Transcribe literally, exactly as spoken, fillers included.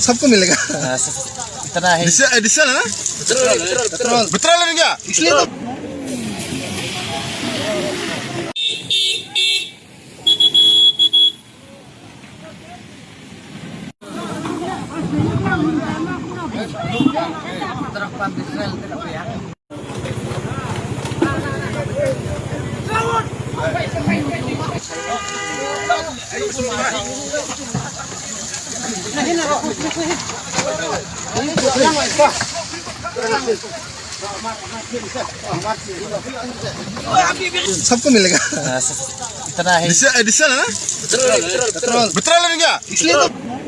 सबको मिलेगा। हाँ, स-, इतना है। डीजल, डीजल है ना? पेट्रोल, पेट्रोल। पेट्रोल है क्या? इसलिए तो। सबको मिलेगा। हाँ, स-, इतना है। डीजल, डीजल है ना? पेट्रोल, पेट्रोल। पेट्रोल है क्या? इसलिए तो।